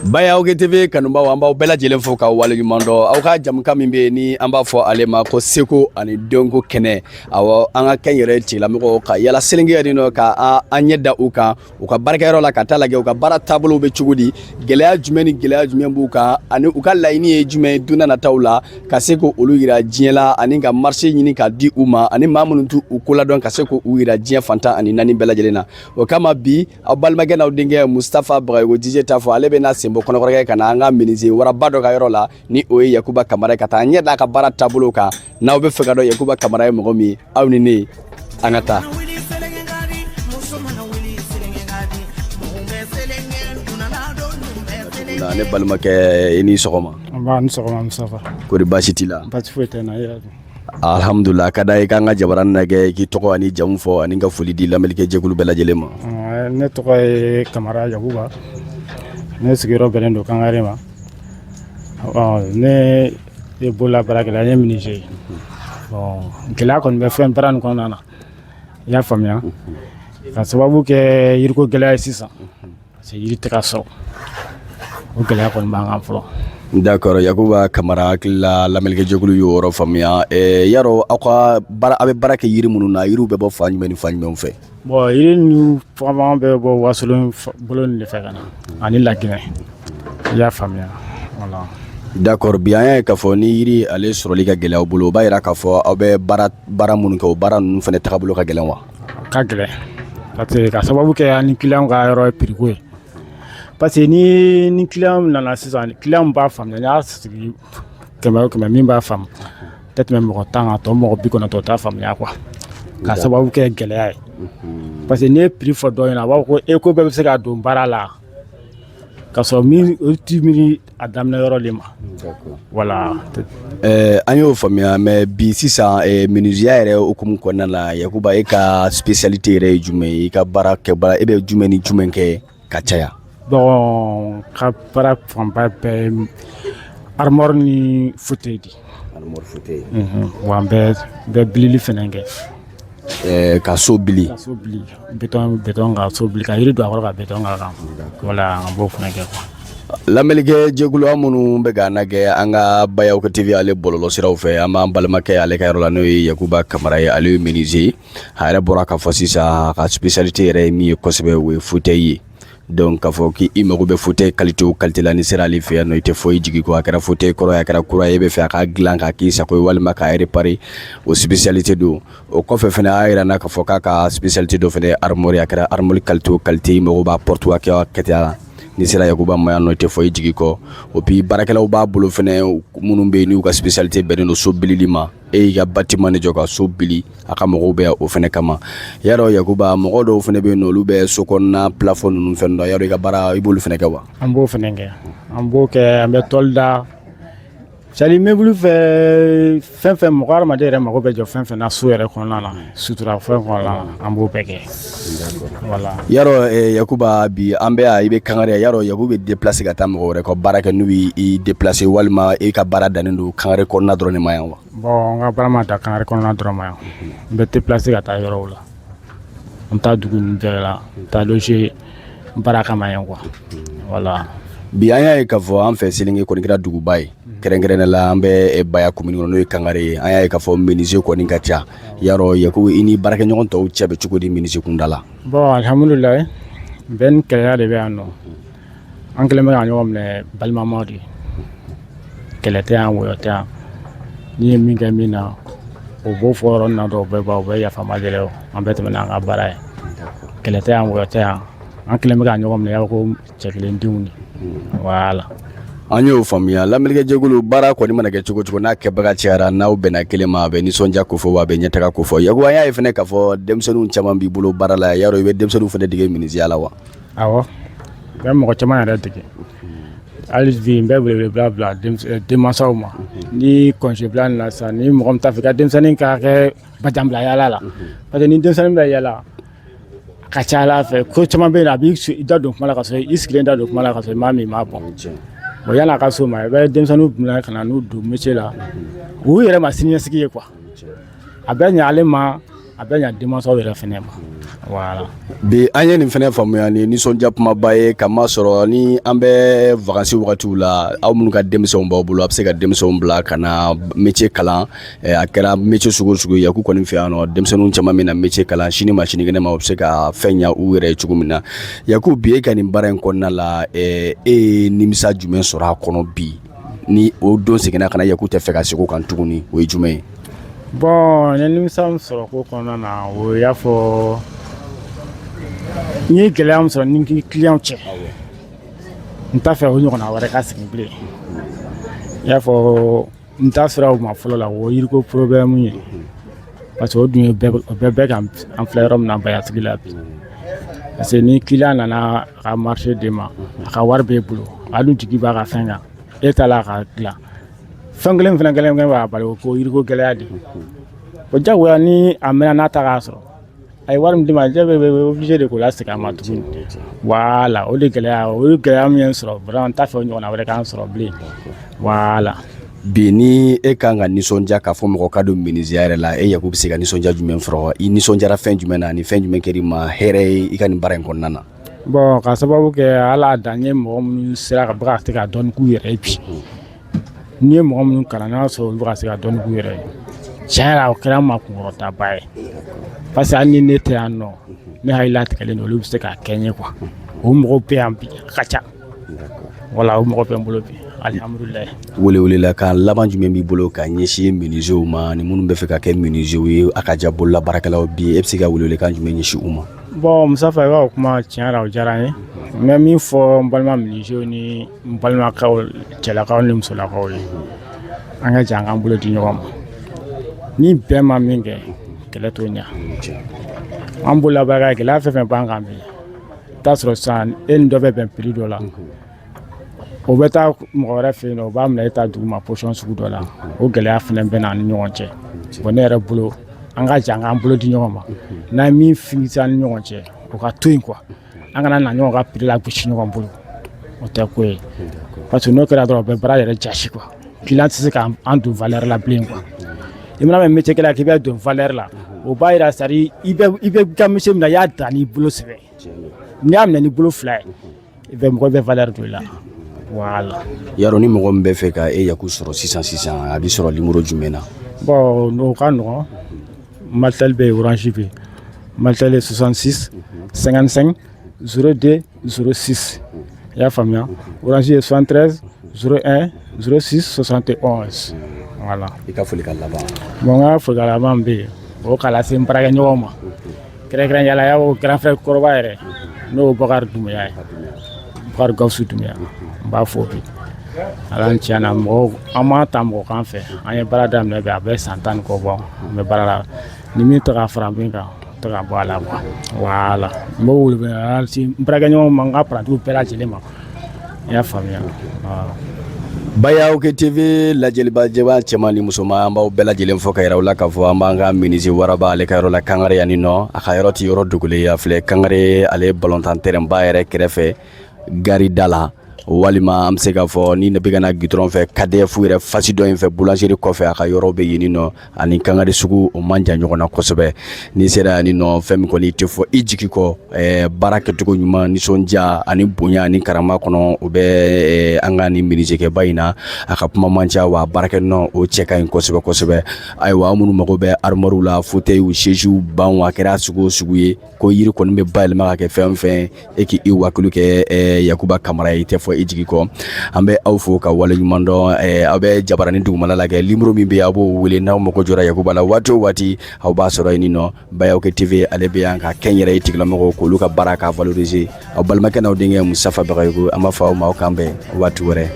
Bayaw TV kanubaw, an b'aw bɛɛ lajɛlen fo ka waleɲuman dɔn. Aw ka jamukan min bɛ yen ni an b'a fɔ ale ma ko seko ani dɔnko kɛnɛ, awɔ, an ka kɛn yɛrɛ tigilamɔgɔw ka yala Selenge yɛrɛ nɔ ka an ɲɛ da u kan, u ka baarakɛyɔrɔ la, ka taa lajɛ u ka baara taabolow bɛ cogo di, gɛlɛya jumɛn ni gɛlɛya jumɛn b'u kan, ani u ka laɲini ye jumɛn ye don nataw la, ka se k'olu yira diɲɛ la, ani ka marché ɲini ka di u ma, ani maa minnu t'u ko ladɔn, ka se k'u yira diɲɛ fantan ani naani bɛɛ lajɛlen na. O kama bi, aw balimakɛ n'aw denkɛ Mustafa Bagayogo DJ Tafo, ale bɛ n'a senbɔ kɔnɔkɔrɔkɛ ka na an ka menuisier waraba dɔ ka yɔrɔ la, ni o ye Yakuba Kamara ye, ka taa ɲɛ da a ka baara taabolo kan. N'aw bɛ fɛ ka dɔn Yakuba Kamara ye mɔgɔ min ye, aw ni ne, an ka taa. Ne balimakɛ, i ni sɔgɔma. Nba, ni sɔgɔma Mustafa. Kori baasi t'i la? Baasi foyi tɛ n na, i yɛrɛ dun? Alhamdulillah. Ka da i k'an ka jabaranin lajɛ, k'i tɔgɔ ani jamu fɔ, ani ka foli di lamɛnnikɛ jɛkulu bɛɛ lajɛlen ma. Ne tɔgɔ ye Kamara Yakuba. Ne sigiyɔrɔ bɛnnen don Kangare ma. Ne ye bolola baarakɛla, n ye menuisier ye. Bon, gɛlɛya kɔni bɛ fɛn baara nin kɔnɔna na, i y'a faamuya, ka sababu kɛ yiriko gɛlɛya ye sisan, parce que yiri tɛ ka sɔrɔ. O gɛlɛya kɔni b'an kan fɔlɔ. D'accord, Yakuba Kamara, hakili la lamɛnnikɛ jɛkulu y'o yɔrɔ faamuya. Yarɔ aw ka baara, aw bɛ baara kɛ yiri minnu na, yiriw bɛ bɔ fan jumɛn ni fan jumɛnw fɛ? Bon, yiri ninnu caman bɛ bɔ Wasolon bolo de fɛ ka na, ani Laginɛ, i y'a faamuya, voilà. D'accord. Bi an y'a ye k'a fɔ ni yiri ale sɔrɔli ka gɛlɛn aw bolo, o b'a yira k'a fɔ aw bɛ baara minnu kɛ, o baara ninnu fana tagabolo ka gɛlɛn wa? Ka gɛlɛn, parce que ka sababu kɛ an ni client ka yɔrɔ ye prix ko ye, parce que ni client nana sisan, client b'a faamuya. N'i y'a sigi 100 o 100, min b'a faamu tɛ tɛmɛ mɔgɔ 10 kan, tɔ mɔgɔ 90 t'a faamuya quoi, ka sababu kɛ gɛlɛya ye, parce que n'i ye prix fɔ dɔ ɲɛna, a b'a fɔ ko e ko bɛɛ bɛ se ka don baara la, ka sɔrɔ min o ti miiri a daminɛ yɔrɔ de ma, voilà. An y'o faamuya. Mais bi sisan, menuisier yɛrɛ hukumu kɔnɔna la, Yakuba, e ka spécialité yɛrɛ ye jumɛn ye? I ka baara kɛ baara, e bɛ jumɛn ni jumɛn kɛ ka caya? Bon, ka baara fanba bɛɛ ye armoire ni fauteuil de. Armoire, fauteuil. Wa an bɛ bilili fɛnɛ kɛ. Ka so bili? Ka so bili, béton, ka so bili, ka yiri don a kɔrɔ, ka béton k'a kan, voilà, an b'o fɛnɛ kɛ quoi. Lamɛnnikɛ jɛkulu, an minnu bɛ k'an lajɛ an ka Bayaw TV ale bɔlɔlɔ siraw fɛ, an b'an balimakɛ ale ka yɔrɔ la, n'o ye Yakuba Kamara ye. Ale ye menuisier ye. A yɛrɛ bɔra k'a fɔ sisan, a ka spécialité yɛrɛ ye min ye kosɛbɛ, o ye fauteuil ye. Donc k'a fɔ k'i mago bɛ fauteuil qualité o qualité la, n'i sera ale fɛ yan nɔ, i tɛ foyi jigi kɔ. A kɛra fauteuil kɔrɔ ye, a kɛra kura ye, e bɛ fɛ a ka dilan k'a k'i sago ye walima k'a réparer, o spécialité don. O kɔfɛ fɛnɛ, a y'a yira n na k'a fɔ k'a ka spécialité dɔ fɛnɛ ye armoire ye. A kɛra armoire qualité o qualité, i mago b'a porte hakɛ o hakɛ la, n'i sera Yakuba ma yan nɔ, i tɛ foyi jigi kɔ. O puis baarakɛlaw b'a bolo fɛnɛ minnu bɛ yen n'u ka spécialité bɛnnen don so bilili ma. E y'i ka bâtiment de jɔ ka so bili, a ka mɔgɔw bɛ yan o fɛnɛ kama. Yarɔ Yakuba, mɔgɔ dɔw fɛnɛ bɛ yen nɔ, olu bɛ so kɔnɔna plafond ninnu fɛn dɔn. Yarɔ i ka baara, i b'olu fɛnɛ kɛ wa? An b'o fɛnɛ kɛ, an b'o kɛ, an bɛ tôle da, c'est à dire meuble fɛ, fɛn fɛn mɔgɔ hadamaden yɛrɛ mago bɛ jɔ fɛn fɛn na so yɛrɛ kɔnɔna na, sutura fɛn kɔnɔna na, an b'o bɛɛ kɛ, voilà. Yarɔ Yakuba, bi an bɛ yan, i bɛ Kangare. Yarɔ Yakuba bɛ déplacer ka taa mɔgɔ wɛrɛ ka baara kɛ n'u y'i déplacer, walima e ka baara dannen don Kangare kɔnɔna dɔrɔn de ma yan wa? Bon, n ka baara ma dan Kangare kɔnɔna dɔrɔn ma yan. N bɛ déplacer ka taa yɔrɔw la, an bɛ taa dugu ninnu bɛɛ la, n taa loger baara kama yan quoi, voilà. Bi an y'a ye k'a fɔ an fɛ Selenge kɔni kɛra duguba ye, kɛrɛnkɛrɛnnen la an bɛ Baya commune kɔnɔ, n'o ye Kangare ye. An y'a ye k'a fɔ menuisier kɔni ka ca. Yarɔ Yakuba, i ni baarakɛɲɔgɔn tɔw cɛ bɛ cogo di menuisier kunda la? Bon, alhamdulilayi, bɛɛ ni kɛlɛya de bɛ yan nɔ. An kɛlen bɛ ka ɲɔgɔn minɛ balimamaw de ye. Kɛlɛ tɛ yan, wɔyɔ tɛ yan. N'i ye min kɛ min na, o b'o fɔ yɔrɔnin na dɔrɔn, o bɛɛ ban, o bɛ yafa ma deli, an bɛɛ tɛmɛ n'an ka baara ye. Kɛlɛ tɛ yan, wɔyɔ tɛ yan. An kɛlen bɛ ka ɲɔgɔn minɛ i b'a fɔ ko cɛ kelen denw de, voilà. An y'o faamuya. Lamɛnnikɛjɛkulu, baara kɔni mana kɛ cogo cogo, n'a kɛbaga cayara, n'aw bɛnna kelen ma, a bɛ nisɔndiya ko fɔ wa a bɛ ɲɛtaga ko fɔ. Yakuba, an y'a ye fɛnɛ k'a fɔ denmisɛnninw caman b'i bolo baara la. Yarɔ i bɛ denmisɛnninw fɛnɛ dege menuisier la wa? Awɔ, n bɛ mɔgɔ caman yɛrɛ dege. Hali bi n bɛ welewele bila denmansaw ma. Ni congé bila nin na sisan, ni mɔgɔ min t'a fɛ ka denmisɛnnin ka kɛ bajanbila yaala la, parce que ni denmisɛnnin bɛ yaala, a ka ca Ala fɛ, ko caman bɛ yen, a b'i da don kuma la ka sɔrɔ i sigilen da don kuma la ka sɔrɔ i m'a min, i m'a bɔn. Bon, yan'a ka s'o ma, i bɛ denmisɛnninw bila ka na n'u don métier la, u yɛrɛ ma siniɲɛsigi ye quoi. A bɛ ɲɛ ale ma, a bɛ ɲɛ denmansaw yɛrɛ fɛnɛ ma. Voilà. Bi an ye nin fɛnɛ faamuya ni nisɔndiya kumaba ye, k'a masɔrɔ ni an bɛ vacances wagatiw la, aw minnu ka denmisɛnw b'aw bolo, a bɛ se ka denmisɛnw bila ka na métier kalan. A kɛra métier sugu o sugu ye, Yaku kɔni fɛ yan nɔ, denmisɛnninw caman bɛ na métier kalan, sini ma sinikɛnɛ ma, u bɛ se ka fɛn ɲa u yɛrɛ ye cogo min na. Yaku, bi e ka nin baara in kɔnɔna la, e ye nimisa jumɛn sɔrɔ a kɔnɔ bi, ni o don seginna ka na, Yaku tɛ fɛ ka segin o kan tuguni, o ye jumɛn ye? Bon, n ye nimisa min sɔrɔ ko kɔnɔna na, o y'a fɔ n ye gɛlɛya min sɔrɔ ni client cɛ, n t'a fɛ o ɲɔgɔnna wɛrɛ ka segin bilen. I y'a fɔ n ta sera o ma fɔlɔ la, o yiriko problème ye, parce que o dun ye o bɛɛ kan. An filɛ yɔrɔ min na Bayasigi la bi, parce que ni client nana a ka marché d'e ma, a ka wari b'e bolo, a dun jigi b'a ka fɛn kan, e ta la ka dilan. Fɛn kelen fana kelen kelen b'a bali, o ko yiriko gɛlɛya de o jagoya. Ni a mɛnna n'a ta k'a sɔrɔ a ye wari min d'i ma, jɛ bɛ obligé de k'o lasegin a ma tuguni. Voilà, o de gɛlɛya, o ye gɛlɛya min ye n sɔrɔ vraiment, n t'a fɛ o ɲɔgɔnna wɛrɛ k'an sɔrɔ bilen. Voilà. Bi ni e kan ka nisɔndiya k'a fɔ mɔgɔ ka don menuisier yɛrɛ la, e Yaku bɛ se ka nisɔndiya jumɛn sɔrɔ? I nisɔndiyara fɛn jumɛn na, ni fɛn jumɛn kɛra i ma hɛrɛ ye i ka nin baara in kɔnɔna na? Bon, ka sababu kɛ Ala y'a dan, n ye mɔgɔ minnu sera ka bɛ ka se ka dɔɔni k'u yɛrɛ ye bi, n'i ye mɔgɔ minnu kalan, n'a sɔrɔ olu bɛ ka se ka dɔɔni k'u yɛrɛ ye, tiɲɛ yɛrɛ, o kɛra n ma kunkɔrɔtaba ye, parce que hali ni ne tɛ yan nɔ, ne hakili latigɛlen don, olu bɛ se k'a kɛ n ye quoi. O mɔgɔw bɛ yan bi, a ka ca. Voilà, o mɔgɔ bɛ n bolo bi, alihamudulilayi. Welewelela kan laban jumɛn b'i bolo ka ɲɛsin menuisier ma, ni minnu bɛ fɛ ka kɛ menuisier ye, a ka ja bolola baarakɛlaw bi, e bɛ se ka welewelekan jumɛn ɲɛsin u ma? Bon, Musafa, i b'a kuma, tiɲɛ yɛrɛ, o diyara n ye. N bɛ min fɔ n balima menuisier ni n balimakɛw, cɛlakaw ni musolakaw ye, an ka jɛ an k'an bolo di ɲɔgɔn ma. Ni bɛn ma min kɛ, kɛlɛ t'o ɲɛ. An bolola baara, gɛlɛya fɛn fɛn b'an kan bi, i t'a sɔrɔ sisan e ni dɔ bɛ bɛn prix dɔ la, o bɛ taa mɔgɔ wɛrɛ fɛ yen nɔ, o b'a minɛ e ta dugu ma position sugu dɔ la, o gɛlɛya fana bɛ n'an ni ɲɔgɔn cɛ. Bon, ne yɛrɛ bolo, an ka jɛ an k'an bolo di ɲɔgɔn ma, n'an ye min fixer an ni ɲɔgɔn cɛ, o ka to yen quoi. An kana na ɲɔgɔn ka prix la gosi ɲɔgɔn bolo, o tɛ ko ye, parce que n'o kɛra dɔrɔn, o bɛ baara yɛrɛ jasi quoi. Client tɛ se k'an don valeur la bilen quoi. I mana mɛn métier kɛla k'i bɛ don valeur la, o b'a yira, c'est à dire i bɛ ka métier min na, i y'a dan n'i bolo sɛbɛ. N'i y'a minɛ ni bolo fila ye, i bɛ mɔgɔ bɛ valeur don i la. Voilà. Yarɔ, ni mɔgɔ min bɛ fɛ ka e Yaku sɔrɔ sisan sisan, a bɛ sɔrɔ numéro jumɛn na? Bon, o ka nɔgɔn. Malitel bɛ yen, Orange bɛ yen. Malitel ye 66 55 02 06, i y'a faamuya? Orange ye 73 01 06 71. Voilà. I ka folikan laban? Bon, n ka folikan laban bɛ yen, o k'a lase n baarakɛɲɔgɔnw ma, kɛrɛnkɛrɛnnenya la, y'a grand frère kɔrɔba yɛrɛ, n'o ye Bakari Dunbuya ye, Bakari Gawusu Dunbuya, n b'a fo bi. Ala ni tiɲɛ na, mɔgɔw, an m'a ta mɔgɔ kan fɛ. An ye baara daminɛ bi, a bɛ san 10 ni kɔ bɔ an bɛ baara la. Ni min tɛ ka fara min kan, tɛ ka bɔ a la quoi. Voilà, n b'o wele n baarakɛɲɔgɔnw ma, n ka apprentiw bɛɛ lajɛlen ma, i y'a faamuya? Bayaw TV lajɛlibajɛba cɛman ni musoman, an b'aw bɛɛ lajɛlen fɔ ka yira u la k'a fɔ an b'an ka menuisier waraba ale ka yɔrɔ la Kangare yan nɔ. A ka yɔrɔ tɛ yɔrɔ dogolen ye, a filɛ Kangare, ale balontan terrain ba yɛrɛ kɛrɛfɛ, gari da la, walima an bɛ se k'a fɔ ni bɛ ka na goudron fɛ, KDF yɛrɛ face dɔ in fɛ, boulangerie kɔfɛ, a ka yɔrɔ bɛ yen nɔ. Ani Kangare sugu, o man jan ɲɔgɔn na kosɛbɛ. N'i sera yan nɔ, fɛn min kɔni tɛ fɔ i jigi kɔ, baara kɛcogo ɲuman, nisɔndiya ani bonya ani karama kɔnɔ, o bɛ an ka nin menuisierkɛba in na. A ka kuma man ca, wa baarakɛ nɔ o cɛ ka ɲi kosɛbɛ kosɛbɛ. Ayiwa, aw minnu mago bɛ armoire la, fauteuil, chaise, banc, a kɛra sugu o sugu ye, ko yiri kɔni bɛ bayɛlɛma ka kɛ fɛn o fɛn, e k'i wakilu kɛ Yakuba Kamara ye, i tɛ fɔ i jigi kɔ. An bɛ aw fo ka wale ɲuman dɔn. Aw bɛ jabarani dugumala lajɛ, numéro min bɛ yen, aw b'o wele. N'aw mago jɔra Yakuba la waati o waati, aw b'a sɔrɔ yen nɔ. Bayaw TV, ale bɛ yan ka kɛnyɛrɛye tigilamɔgɔw k'olu ka baara k'a valoriser. Aw balimakɛ n'aw denkɛ Musafa Bagayogo, an b'a fɔ aw ma, aw k'an bɛn waati wɛrɛ.